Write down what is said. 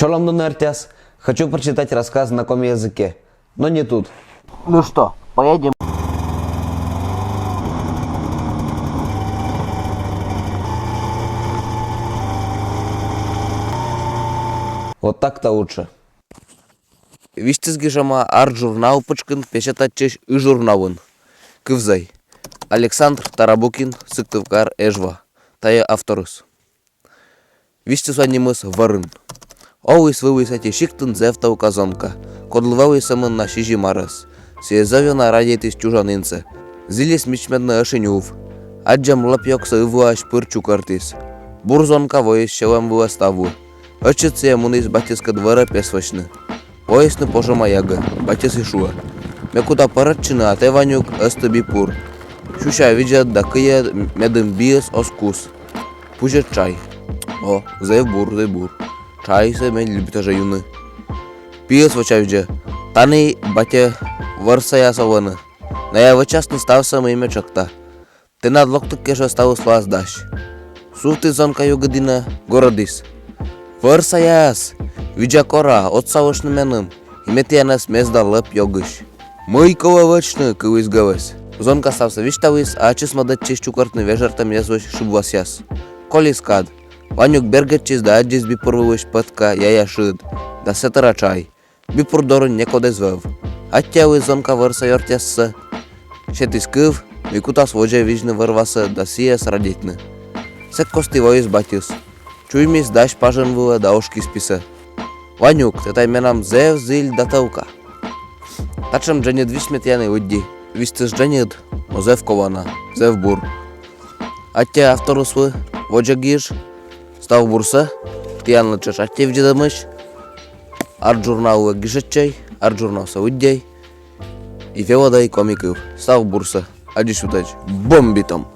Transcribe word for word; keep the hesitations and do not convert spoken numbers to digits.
Чолӧм, нуны артмас. Хочу прочитать рассказ на коми языке, но не тут. Ну что, поедем? Вот так-то лучше. Висьтыс гижӧма «Арт» журнал пытшкын печатайтчысь «Ы» журналын. Кывзӧй. Александр Тарабукин, Сыктывкар, Эжва. Тайӧ авторыс. Висьтысла нимыс «Вӧрын». Оліс-выліс ӧти сиктын зэв тӧлка зонка, кодлы вӧлі сӧмын на сизим арӧс. Сійӧ зэв ёна радейтіс чужан инсӧ. Зілис мичмӧдны ӧшинь ув. Аддзӧм лӧп ёгсӧ ывлаысь пыр чукӧртіс. Бур зонка воис сьӧлӧм вылӧ ставлы. Ӧтчыд сійӧ муніс батьыскӧд вӧрӧ пес вӧчны. Воисны пожӧма ягӧ, батьыс и шуӧ: «Ме кута пӧрӧдчыны, а тэ, Ванюк, ӧзты бипур. Сюся видзӧд да кыйӧд, медым биыс оз кус. Пузьӧд чай». «О, зэв бур, зэв бур. Чайсӧ ме любита жӧ юны». Пиыс вочавидзӧ: «Тані, батьӧ, вӧрсаяс олӧны. Найӧ вӧчасны ставсӧ, мый ме тшӧкта. Тэнад локтык кежлӧ ставыс лоас дась». Сувтіс зонка югыдінӧ, горӧдіс: «Вӧрсаяс! Видза кора, отсалыштны меным, и ме тіянӧс мезда лӧп ёгысь». «Мый колӧ вӧчны?» — кыліс гӧлӧс. Зонка ставсӧ висьталіс, а ачыс мӧдӧдчис чукӧртны вежӧртӧм йӧзлысь шыбласъяс. Колис кад. Ванюк бергӧдчис да аддзис бипур вылысь пӧтка яя шыд да сэтӧра чай. Бипур дорын некод эз вӧв. Аттьӧаліс зонка вӧрса ёртъяссӧ. Сетіс кыв, мый кутас водзӧ видзны вӧр-васӧ да сійӧс радейтны. Сэк кості воис батьыс. Чуймис дась пажын вылӧ да ошкис писӧ. «Ванюк, тэ тай менам зэв зіль да тӧлка. Татшӧм дженьыд висьт ме тіянлы лыдди». Висьтыс дженьыд, но зэв колана, зэв бур. Аттьӧ авторыслы, водзӧ гиж. Став бурсӧ. Тіянлы тшӧтш аттьӧ видзӧдӧмысь. «Арт» журналлы гижӧдчӧй, «Арт» журналсӧ лыддьӧй и велӧдӧй коми кыв. Став бурсӧ. Аддзысьлытӧдз. Бомбитӧм!